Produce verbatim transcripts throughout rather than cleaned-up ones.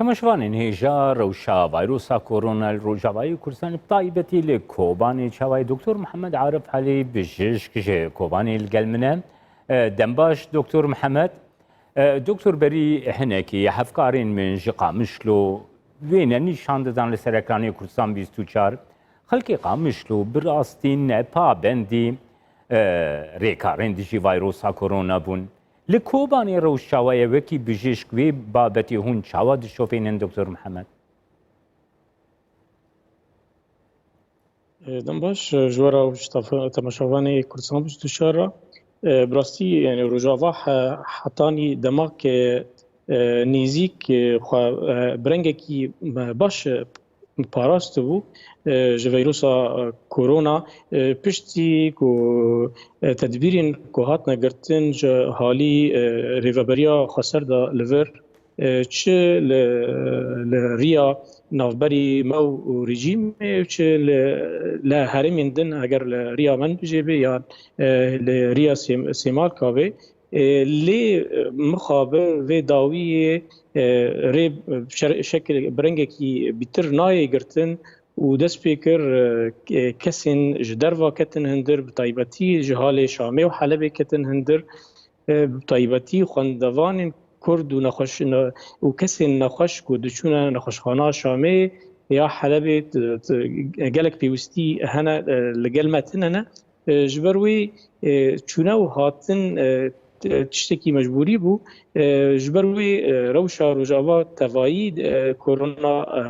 Temaşevanên hêja, rewşa vayrosa korona li Rojavayê Kurdistanê, bi taybetî li Kobanê, çawa ye? Doktor Mihemed Arif Elî, bijîşk, ji Kobanê li gel min e. E, dem baş, Doktor Mihemed. E, Doktor, berî hinekî hevkarên min ji Qamişlo wêne nîşan didan li ser ekranê Kurdistan bîst û çar. Xelkê Qamişlo bi rastî ne pabendî, e, rêkarên dijî vayrosa korona bûn. Li Kobanê rewş çawa ye? Wekî bijîşk wê babetê hûn çawa dişopînin, Doktor Mihemed? E, dem baş, e, ji we re û ji tafe-, temaşevanê Kurdistan bîst û çar re. E, bi rastî, yani, Rojava he-, hetanî dema ke, e, nêzîk, e, xwe, e, bi rengekî, e, baş, e, parastibû, e, ji veyrusa, e, korona, e, piştî ku, e, tedbîrên ku hatine girtin ji halî, e, rêveberiya xweser de li vir, e, çi li, li riya navberî mew û rejîmê, çi li, li herêmên din, eger li riya Menbicê be yan, e, li riya Sêm-, Sêmalka be, e, lê, e, mixabin vê dawiyê, e, rê şer-, şekil bi rengekî bîtir nayê girtin û dest pê kir, e, ke-, kesên ji derva ketin hindir, bi taybetî ji halê Şamê û Helebê ketin hindir, e, bi taybetî xwendevanên Kurd û nexweş-, ne-, û kesên nexweş ku diçûne nexweşxana Şamê ya Helebê, t-, t-, gelek pêwistî hene, e, li gel me tine ne. E, ji ber wê, e, çûne û hatin, e, t-, tiştekî mecbûrî bû. E, ji ber wê, e, rewşa Rojava tevayî, e, korona, e,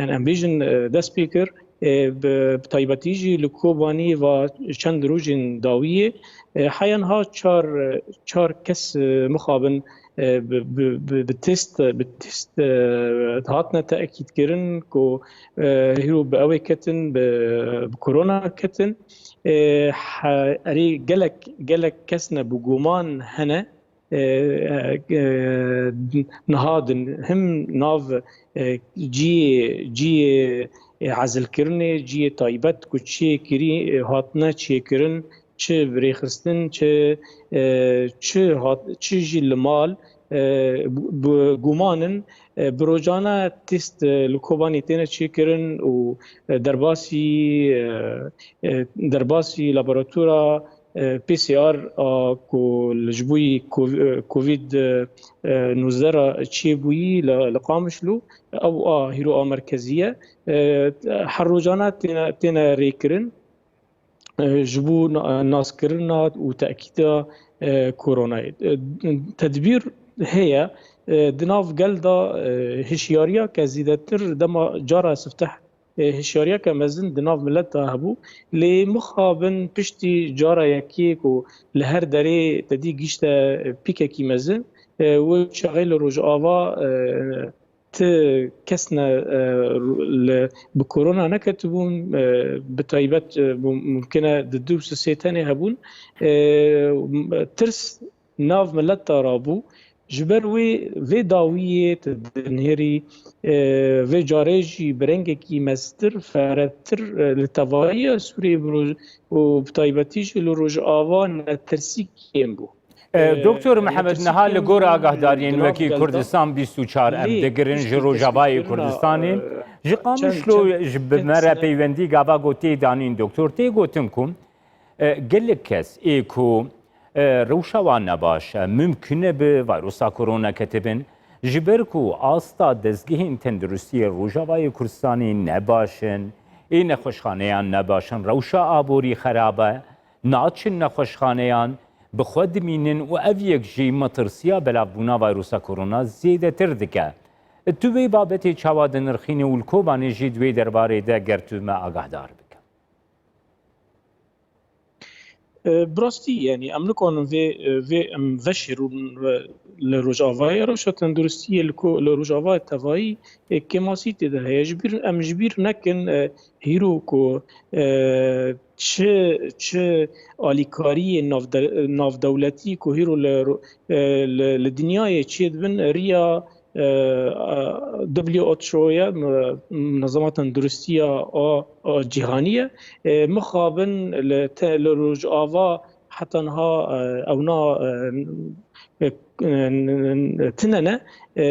yani em bêjin, e, dest pê kir. E, bi, bi taybetî jî li Kobanî va çend rojên dawiyê, e, heya niha çar, çar kes, e, mixabin, e, bi, bi, bi, bi test, bi test, e, hatine tekîdkirin ku, e, hîro bi ew ê ketin, bi, bi korona ketin. E, he-, erê gelek, gelek kes ne bi guman hene, e, e, niha din him nav, e, cihê, cihê, e, ezilkirinê, cihê taybet ku çêkirî, e, hatine çêkirin, çi bi rêxistin, çi, e, çi hat, çi jî li mal, e, bi, bi guman in, e, bi rojane test, e, li Kobanê têne çêkirin û, e, derbasî, e, e, derbasî laboratora, e, P C R a ku li ji bo yî Kov-, e, Covid, e, e, nûzdeh re çêbûyî li, li Qamişlo, ew a hîro a merkezî ye. E, her rojane têne, têne rêkirin, e, ji bo na-, naskirina û tekîda, e, koronayê. E, tedbîr heye, e, di nav gel de, e, hişyariyeke zêdetir dema cara sifteh, e, hişyariyeke mezin di nav milet de hebû. Lê mixabin piştî cara yekê ku li her derê te dî gihîşte pîkekî mezin, e, wê çaxê li Rojava, e, ti kes ne, e, li, bi korona neketibûn, e, bi taybet, e, mum-, mumkin e di du sisê tenê hebûn. E, tirs nav milet de rabû. Ji ber wê, vê dawiyê tu dinêrî, e, vê carê jî bi rengekî mestir, ferehtir, e, li tevahiya Sûriyê bi roj-, û bi taybetî jî li Rojava netirsî kêm bû. E, Doktor Mihemed, niha li gor agahdariyên wekî Kurdistan bîst û çar em digirin ji Rojavayê Kurdistanê. Ji Qamişlo ji bi me re peywendî gava got tê danîn, Doktor, tê gotin ku, e, gelek kes ê ku, e, rewşa wan nebaş e, mimkun e bi vayrosa korona ketibin. Ji ber ku asta dezgehên tenduristiyê Rojavayê Kurdistanê nebaş in, ê nexweşxaneyan nebaş in, rewşa aborî xerab e, naçin nexweşxaneyan, bi xwe dimînin û ev yek jî metirsiya belavbûna vayrosa korona zêdetir dike. Tu vê babetê çawa dinirxînî û li Kobanê jî di wê derbarê de ger tu me agahdar bike? E, bi rastî, yani, em nikarin vê, e, vê em veşêrin, e, li Rojavayê, rewşa tenduristiyê li ko-, li Rojavayê tevayî, e, kêmasî tê de heye. Ji bîr, em ji bîr nekin, e, hîro ku, e, çi, çi alîkariyê navde-, navdewletî ku hîro li ro-, e, li, li dinyayê çêdibin, riya, e, e, W H O ye, Munezema Tenduristiya a, a Cîhanî ye. E, mixabin li te-, li Rojava heta niha, e, ewna, e, e, e, tine ne, e,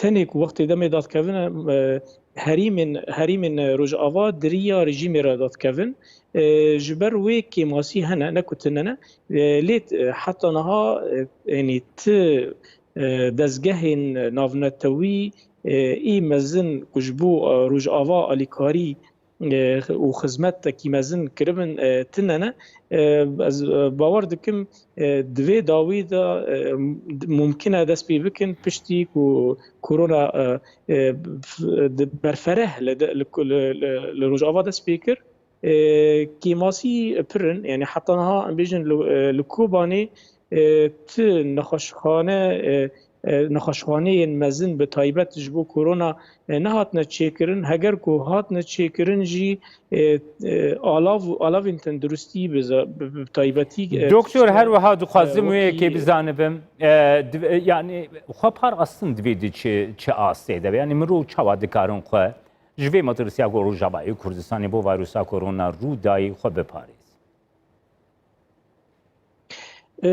tenê ku wextê demê dadkevin, e, herîmên, herîmên Rojava di riya rejîmê re dadkevin. E, ji ber wê kêmasî hene, ne ku tine ne. E, lê, e, heta niha, e, yanî ti, e, dezgehên navnetewî, e, î mezin ku ji bo, e, Rojava alîkarî, e, û xizmetekî mezin kiribin, e, tine ne. E, ez, e, bawer dikim, e, di vê dawî de, e, mumkin e dest pê bikin piştî ku korona, e, e, f-, di berfereh li de, li, li, li, li Rojava dest pê kir. E, kêmasî pir in, yanî heta niha em bêjin li, e, li Kobanê, e, ti nexweşxane, e, e, nexweşxaneyên mezin bi taybet ji bo korona, e, nehatine çêkirin. Heger ku hatine çêkirin jî, e, e, alav, alavên tenduristî bi za-, bi, bi taybetî, e, Doktor, her wiha dixwazim e, wê yekê wekî, e, bizanibim. E, div-, e, yani xwe parastin divê di çi, çi astê de be? Yani mirov çawa dikarin xwe ji vê metirsiya ku Rojavayê Kurdistanê bo vayrusa korona rû dayî xwe biparêz? E,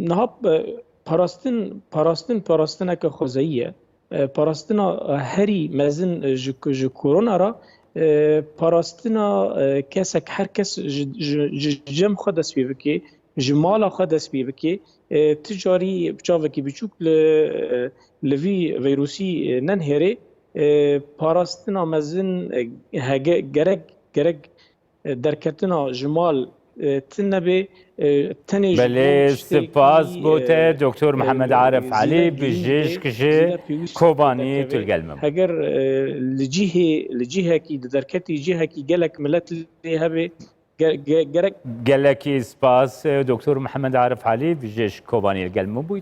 niha, e, parastin, parastin, parastineke xwezayî ye. E, parastina herî mezin, e, ji, ji korona re, e, parastina, e, kesek, her kes ji, ji, ji cem xwe dest pê bike, ji mala xwe dest pê bike. E, ti carî bi çavekî biçûk li, e, li vî vîrusî, e, nenihêrê. E, parastina mezin, e, hege-, gerek, gerek e, derketina ji mal, e, tune be, e, tenê ji bo Belê, tiştekî, spas bo te, e, Doktor e, Mihemed Arif Elî, zêde girîng be, bijîşk ji zêde pêwîst Kobanî, derdikeve. Tu li gel min bû. Heger, e, li cihê, li cihekî, di derketî cihekî gelek milet lê hebe, ge-, ge-, gerek Gelekî spas, e, Doktor Mihemed Arif Elî, bijîşk Kobanî li gel min bûyî.